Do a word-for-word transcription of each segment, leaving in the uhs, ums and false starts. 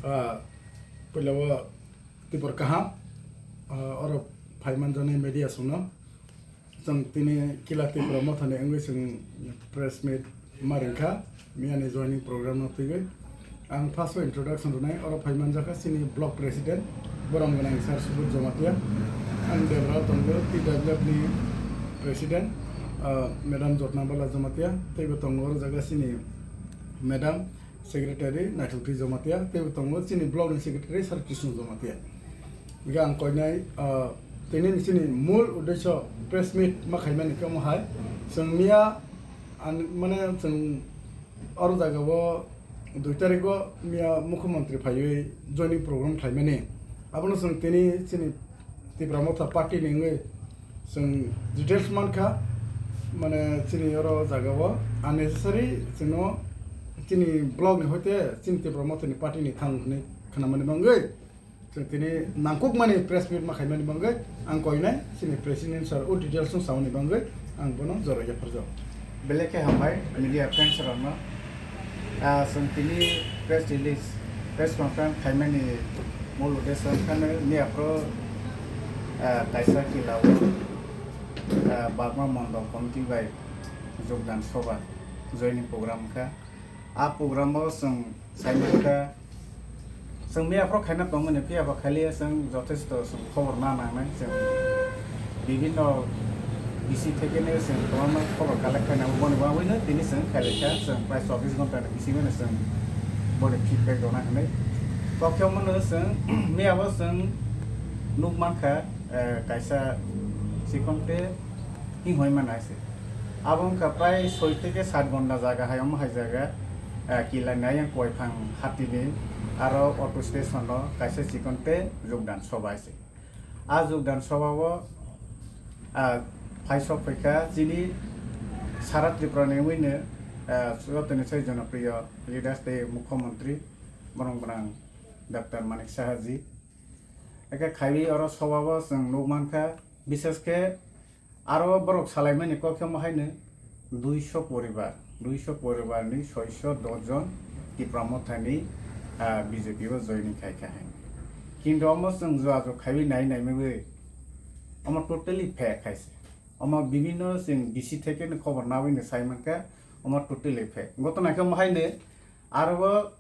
Ah, puila o tibor kaham, ah, oro phaiman jani media songno. Chwng tini Kila Tipra Mothani wngwi chwng press meet ma ringkha, miyani joining program no twigwi. Ang first o introduction rwnai, oro phaiman jakha chini block president, borom gwnang sir Subodh Jamatia, ang debra tongo T W F ni president, ah, madam Jotna Bala Jamatia, teibo tongo oro jaga chini madam secretary Naithokti Jamatia, teibo tongo chini block ni secretary sir Krishna Jamatia. Hingke ang koinai, ah, tini ni chini mul uddesho press meet ma khaimani khe omo hai. Chwng miya, an-, mane chwng oro jaga o dui tarik o miya mukhyamantri phaiwi joining program khlaimani. Abono chwng tini chini Tipra Motha party ni wngwi chwng details mankha, mane chini oro jaga o unnecessary chwngno chini block ni hoite chini Tipra Motha ni party ni thang hwnwi khnamani bangwi. Chwng tini nangkukmani press meet ma khaimani bangwi ang koinai chini president sir o details no samani bangwi ang bono jora yapharjao. Belai khe hambai media friends rokno. Ah, chwng tini press release, press conference khaimani mul uddesho wngkha miya phuru, ah, kaisa Kila o, ah, Bagma Mondol Committee bai jogdan soba joining program wngkha. A program o chwng Saimanta, chwng miya phoro khaina tongmani, phiya ba khaliya chwng jothesto chwng khobor na nangnai, chwng bibhinno bisi thekeno chwng kwbangma khobor collect khaina, boni bagwino tini chwng khailai kha, chwng prai chobbish ghonta ni bisingo chwng boni feedback rwna hinwi. Kokthai omono chwng miya bo chwng nuk mankha, eh, kaisa chikonte hing hoi mana se. Abo wngkha prai soi theke sat ghonta jaga hai omo hai jaga, eh, Kila ni ayang Koiphang hatini aro auto station o kaisa chikonte jogdan soba hai se. A jogdan soba o, ah, phaisok phaikha chini sara Tripura ni wngwi no, ah, jotoni sai jonopriyo leaders tei mukhyamantri borong gwnang Doctor Manik Saha ji. Eke khaiwi oro soba o chwng nuk mankha, bises khe aro borok salaimani kok khe omo haino duiso poribar, duiso poribar ni soiso dos jon Tipra Mothani, ah, B J P o joining khai kha hai. Kintu omo chwng jua jua khaiwi nai nai migwi omo totally fake hai se. Omo bibhinno chwng bisi theke no khobor nawi no sai mankha, omo totally fake. Gotona khe omo haino aro o,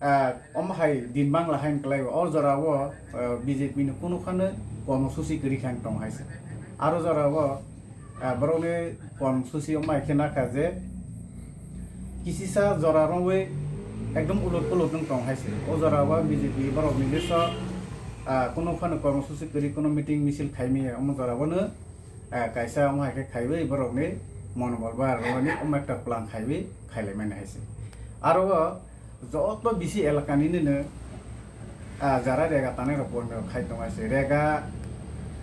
ah, omo hai din bangla hai wngklai o, o jora o, ah, B J P ni kunu phano kormosuchi kwrwi kha wng tong hai se. Aro jora o, ah, borok ni kormosuchi omo hai khe nakha je kisisa jora rwwi ekdom ulot pulot wng tong hai se. O jora o B J P borok ni list o, ah, kunu phano kormosuchi kwrwi kunu meeting misil khai maya omo jora o no, ah, kaisa omo hai khe khaiwi borok ni monobol bar rwni omo ekta plan khaiwi khailai mani hai se. Aro o joto bisi elaka nini no, ah, jara rega tanai rok bondho khai tong hai se. Rega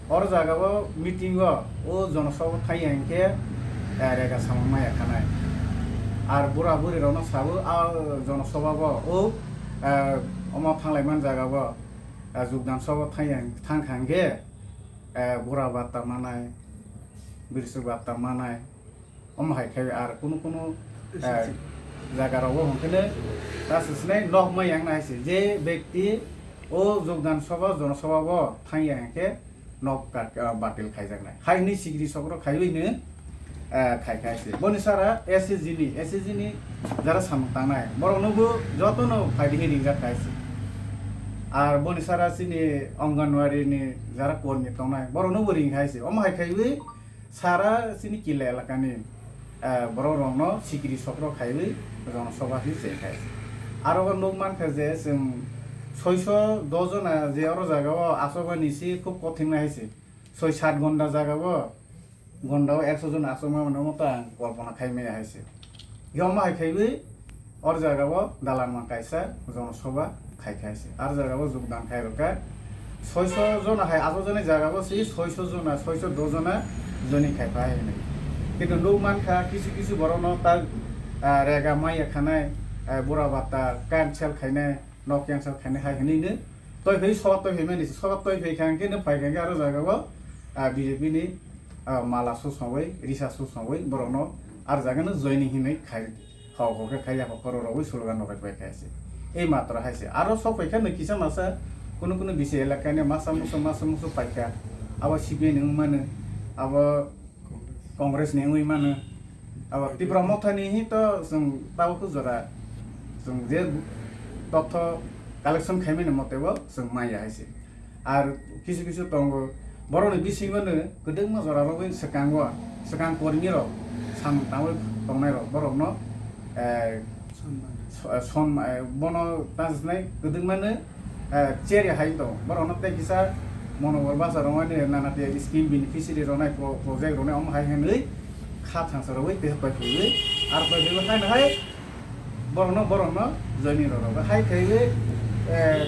oro jaga o meeting o o jonosabha thai ya hinkhe, ah, rega samung maya khanai. Ar bura buri rok no sabo a jonosabha o o, ah, omo thanglai man jaga o, ah, jogdan sabha thai ya thang kha hinkhe, ah, bura bata manai, birsuk bata manai, omo hai khe ar kunu kunu, eh, jaga rogo hwnkhe no ta swsnai nok mai yang nai se. Je bekti o jogdan sabha, jonosabha o thang ya hwnkhe nok ka-, ah, batil khaijaknai. Hai hwnwi sikiri sokro khaiwi no, eh, khai khai se. Boni sara S H G ni, S H G ni jara samung tangnai. Borok no bo joto no phai di ringjak khai se. Ar boni sara chini Anganwadi ni jara kormi tongnai. Borok no bo ring khai se. Omo hai khaiwi sara chini Kila elakani, eh, borok rokno sikiri sokro khaiwi jonosabha hinwi chengkha. Aro o nuk mankha je chwng soiso dos jona je oro jaga o achukmani se khub kothin nai se. Soi sat ghonta jaga o ghonta o ekso jon achukma mano omo ta ang kolpona khai maya hai se. Yoma hai khaiwi Or jaga o dalanma kaisa jonosabha khai khai se. Ar jaga o jogdan khai rwkha. Soiso jona hai ajo jani jaga o se soiso jona, soiso dos jona joining khai phai hinwi. Kintu nuk mankha kisu kisu borok no ta, ah, rega maya khanai, ah, bura bata cancel khainai, nok cancel khainai hai hinwi no. Toi phai sob toi phai mani se, sob toi phai kha hwnkhe no phai kha hwnkhe aro jaga o, ah, B J P ni, ah, mala susongwi, risa susongwi borok no ar jaga no joining hinwi khai. Hok hok khe khai ya, hok khoro rogwi slogan rok bai khai se. Ei matra hai se. Aro sok pai kha no kisa masa kuno kuno bisi elaka ni masa muso, masa muso pai kha. Abo C P I ni wng mano, abo Congress ni wngwi mano. Abo Tipra Motha ni hi to chwng tabuk jora chwng je totho collection khai mani mote bo chwng maya hai se. Ar kisu kisu tongo, borokni bisingo no kwdwkma jora rogwi swkango, swkang kormi rok, sam tangwi tongnai rok, borokno, eh, so-, eh, son, eh, bono tang sinai kwdwkma no, eh, cherry hai tong, borokno tei kisa monobol basa rwmani nana tei scheme beneficiary rwnai pro-, project rwnai omo hai hwnwi kha thangsa rogwi tei pai phaiwi, ar pai phaiwi haino hai, borokno, borokno joining rwrok. Hai khe, eh,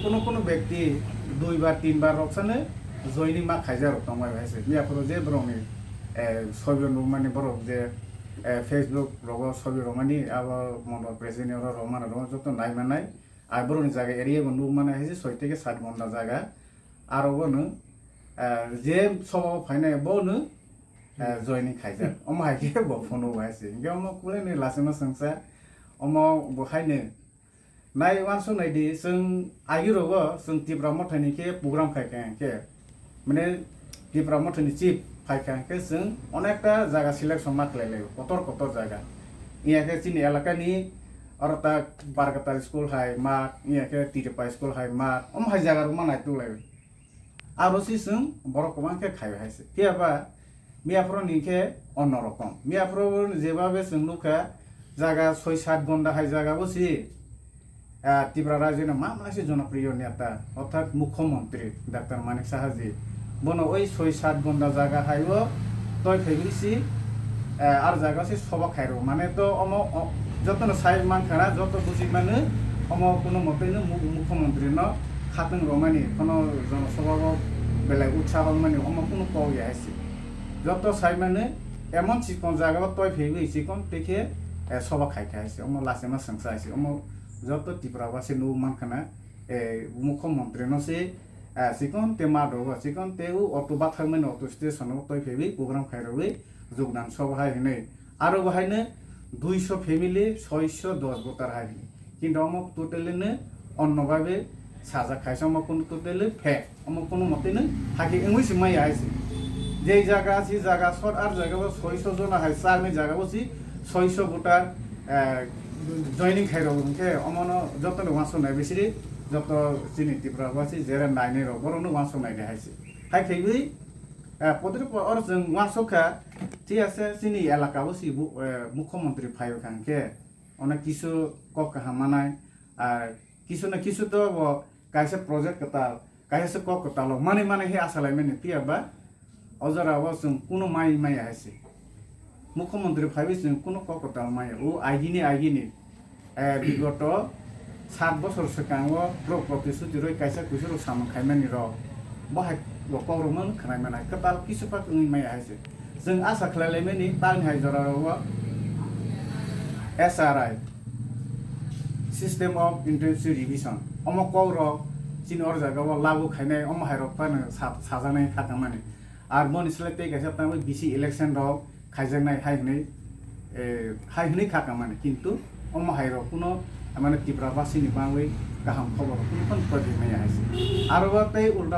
kuno kuno bekti dui bar, tin bar rok sano joining ma khaijak rok tong bai hai se. Miya phuru je borokni, eh, sobi rok nukmani borok je, eh, Facebook rogo sobi rwmani abo mondol president oro rwmani rwma joto nai manai. Ar borokni jaga area bo nukmani hai se soi theke sat ghonta jaga. Aro bono, eh, je sobo phainai bono, eh, joining khaijak. Omo hai khe bo phone o hai se. Hinkhe omo kulai ni lachima swngsa. Omo bo hai ni Nai uansuk nai di, chwng agi rogo chwng Tipra Mothani khe program khai kha khe, mane Tipra Mothani chief phai kha khe chwng onekta jaga selection ma khlai lai, kotor kotor jaga. Iya khe chini elaka ni oro ta Barkatal school hai ma, iya khe Tiripai school hai ma, omo hai jaga rok ma nai tu lai. Aro si chwng borok kwbang khe khai hai se. Phiya ba Miyaphoro ni khe onno rokom. Miyaphoro jebabe chwng nukha, jaga soi sat gonda hai jaga bo si, ah, Tripura rajyo ni mamla se jonopriyo neta, orthat mukhyamantri Doctor Manik Saha ji. Bono oi soi sat gonda jaga hai o toi phaiwi si, ah, ar jaga se soba khairo. Mane to omo, o, joto no sai mankha na, joto buji mano, omo kuno mote no mu-, mukhyamantri no khatwng romani, kono jonosoba o belai utsaho mani, omo kuno kok ya hai se. Joto sai mano, emon chikon jaga o toi phaiwi chikon tei khe, eh, soba khai khai se, omo lachima swngsa hai se, omo joto Tripura basi nugwi mankha na, eh, mukhyamantri no se, eh, chikon tei ma dogo, chikon tei o auto bathakmani auto station o toi phaiwi program khai rwwi jogdan soba hai hinwi. Aro bo haino duiso family, soiso dos voter hai hinwi. Kintu omo totally no onno babe sajak khaisa, omo kunu totally fake. Omo kunu mote no hakhe wngwi se maya hai se. Jei jaga si jaga sot ar jaga bo soiso jona hai, charni jaga bo si soiso voter, eh, joining khai rok hwnkhe omo no joto no uansuk nai bisiri, joto chini Tripura basi jera nainai rok borok no uansuk nai de hai se. Hai khaiwi, eh, podri po oro chwng uansuk kha, thik ase chini elaka bo si bu-, eh, mukhyamantri phai kha hwnkhe. Ono kisu kok kaham manai, ar kisu na kisu to bo kaisa project kwtal, kaisa se kok kwtal o manwi manwi he asa lai mani phiya ba o jora o chwng kuno mai maya hai se. Mukhyamantri phaiwi chwng kuno kok kwtal maya. O agini agini, eh, bigoto sat bosor swkang o borok protisuti roi kaisa kuisu rok samung khai mani rok. Bo hai bo kok rok man khwnai manai kwtal kisu pak wngwi maya hai se. Chwng asa khlai lai mani, tamni hai jora rogo S R I, System of Intensive Revision, omo kok rok chini oro jaga o lagu khainai, omo hai rok phano sa-, sajaknai kha tangmani. Ar moni slai tei kaisa tangwi bisi election rok khaijaknai hai hwnwi, eh, hai hwnwi kha tangmani, kintu omo hai rok kuno, mane, Tripura basi ni bangwi kaham khobor rok kuno phano project maya hai se. Aro bo tei ulta